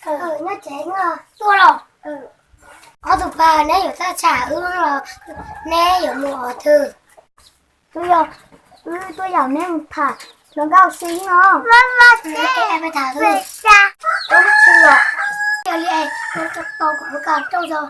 Nyob tsev no. Tuaj los? Ob tug pab, neb yuav txhaj tsham wb los neb yuav mus qhov twg? Wb tuaj yaum neb mus tham hluas nkauj xwb no. Yog li, tau kuv lub koj rau tso.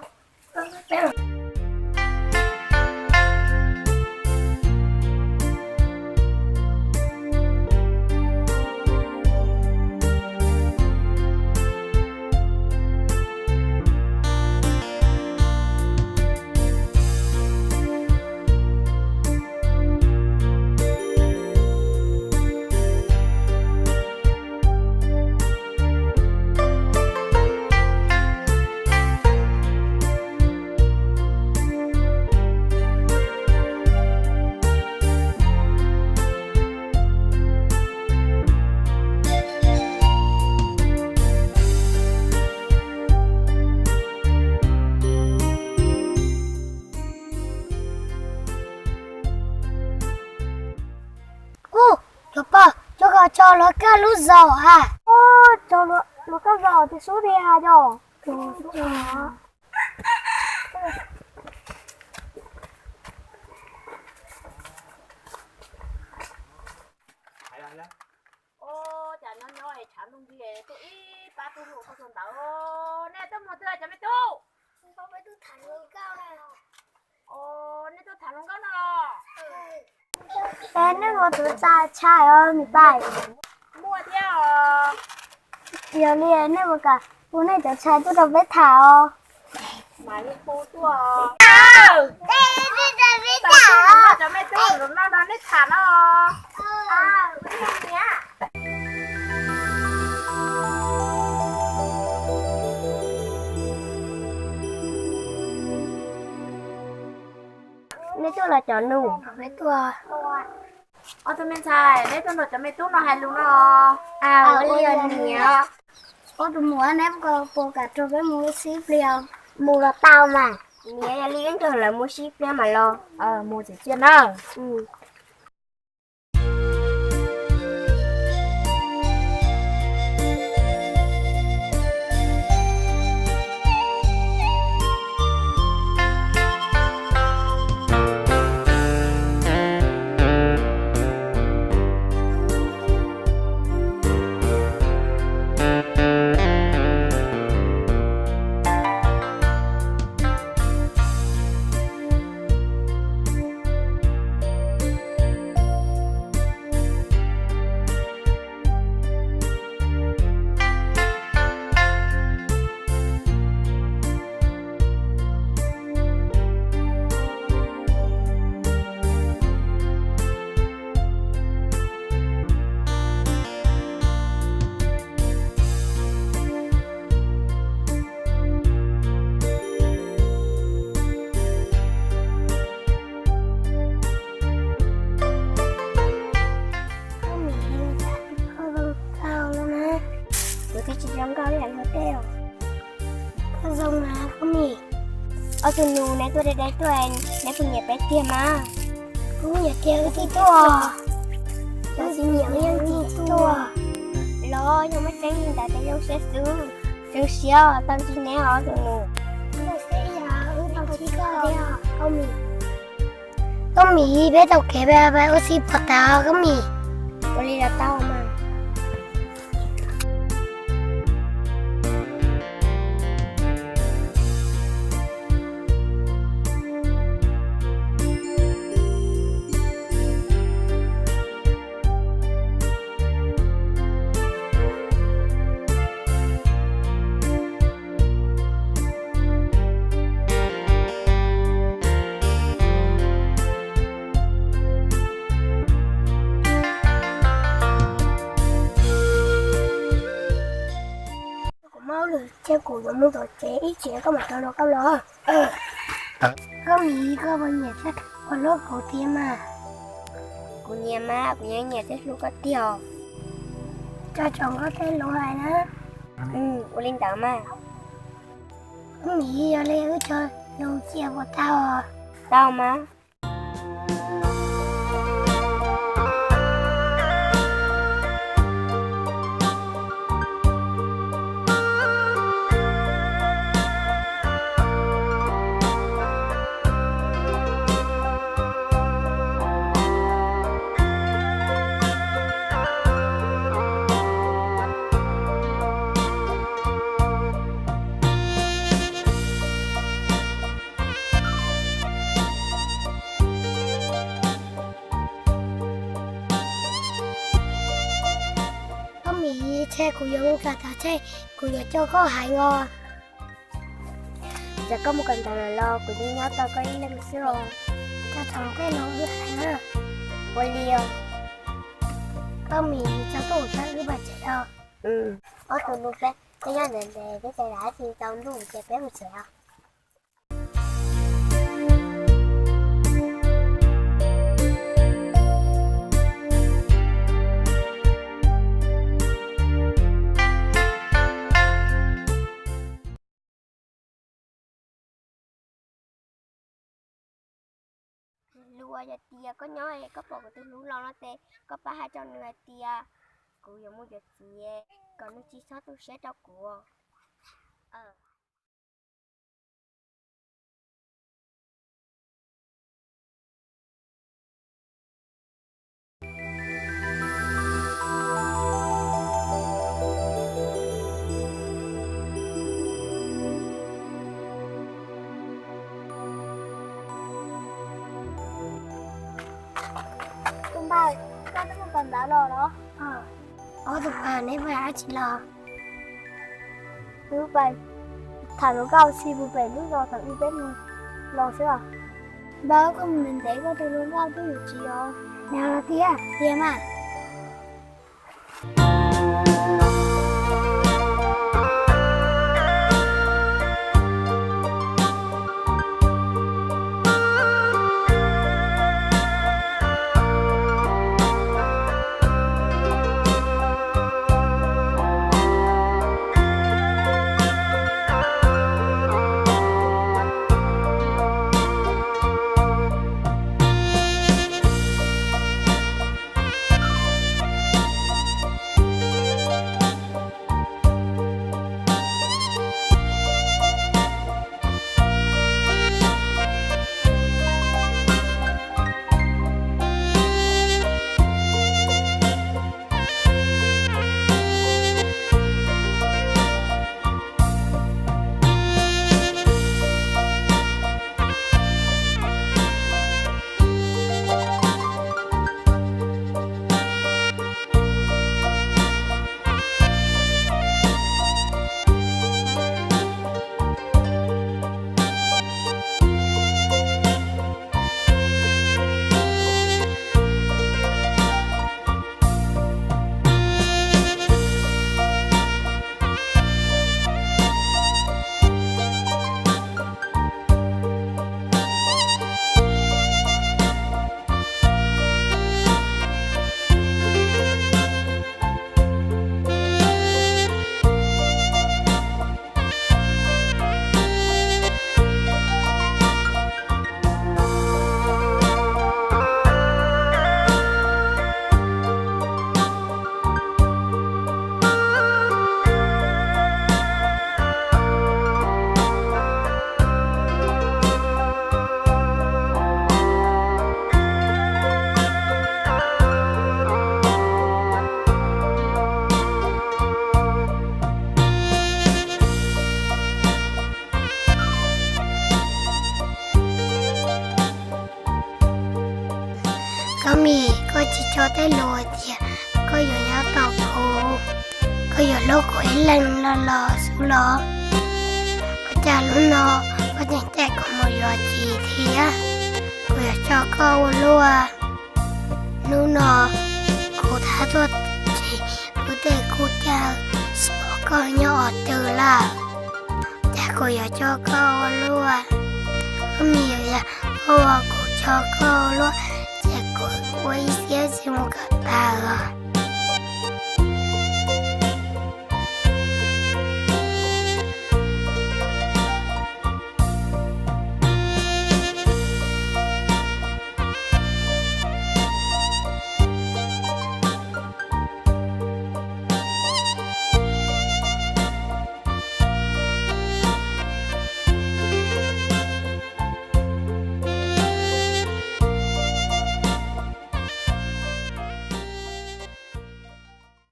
Ub, cov pog, cov ko tso luag kaj lub zos a. Ub, tso luag kaj zos tias sub tiag yom. Ua cas nyob nyob es tshav ntuj nti tuaj ib pab tub hluas koj tus ntawd. Nej tuaj mus twg cov me tub? Nej tuaj tham hluas nkauj no los? Es nej mus tus txaj tshais os niam tais. Muaj thiab os. Yog li nej mus kam hu nej cov tshais tuaj rau peb tham os. Mam li hu tuaj. Cov me tub no nrog nej tham no. Nej tuaj los cov nus? Ob tug me ntxhais, neb tuaj nrog cov me tub no hais lus no. Ua li os niam. Ob tug muam, neb puas kam nrog peb mus ua si ib pliag? Mus los tau mas. Niam, yog li wb nrog lawv mus ua si ib pliag mas los. Mus txiv txiaj na. Koj zoo nkauj na. Kuv twb tsis zoo nkauj ib yam luag tej os. Koj zoo mas Koj Mim. Ob tug nus, neb tuaj deb deb tuaj, neb puas nyiam peb tiag mas? Kuv nyiam tiag wb thiaj tuaj. Yog tsis nyiam wb yeej tsis tuaj. Los yog muaj tseeb li ntawd ces zoo siab xwb. Zoo siab tau ntsib neb ob tug nus. Wb tau ntsib koj thiab Koj Mim. Koj Mim, peb tau kev peb ua si puas tau Koj Mim? Ua li los tau mas. Kuv muaj lwm ces kuv yuav mus tom tsev ib chim koj mam rov los koj los. Koj Mim, koj puas nyiam thiab puas hlub kuv tiag mas? Kuv nyiam mas, kuv yeej nyiam thiab hlub koj tiag os. Tso tsoom koj tej lus hais na. Ua li ntawd mas. Koj Mim, yog li wb tso lus cia puas tau? Tau mas. Yuav mus kawm ntawv tso, kuv yuav coj koj heev os. Txawm koj mus kawm ntawv lawm los kuv yeej nyob tos koj ib leeg xwb os. Koj txhob tej no wb heev na. Ua li os. Koj Mim, tso tuaj mus txog wb pais tsev os. Ob tug nus peb, peb nyob ntev ntev peb tsis lam tsis tau ntuj ces peb mus tsev os. Luag, yog tias koj nyob es koj pom kuv tus hlub los no ces koj pab hais rau nws hais tias kuv yuav mus yuav txiv, kom nws tsis txhob tu siab rau kuv. Tus npawg, koj twb mus kawm ntawv los los? Ob tug npawg, neb pais dab tsi los? Wb pais tham hluas nkauj, sim mus pem lub zos thaum ub peb mus los xwb os. Npawg, koj mus ntev ntev koj tus hluas nkauj twb yuav tsis los. Dag los tiag tiag mas. Koj Mim, koj tsis tso tej lus tias koj yuav nyob tos kuv, koj yuav hlub kuv ib leeg los los xwb los? Ua cas hnub no koj tseem cem kuv mus yuav txiv thiab? Kuv yuav tso koj ua luaj. Hnub no kuv tab tuaj tsev, kuv tej kuj cawm, tsis pom koj nyob qhov twg lawm. Cas kuv yuav tso koj ua luaj? Koj Mim, yog koj ua kuv tso koj ua luaj, ces kuv ua ib siab tsis mus kawm ntawv os.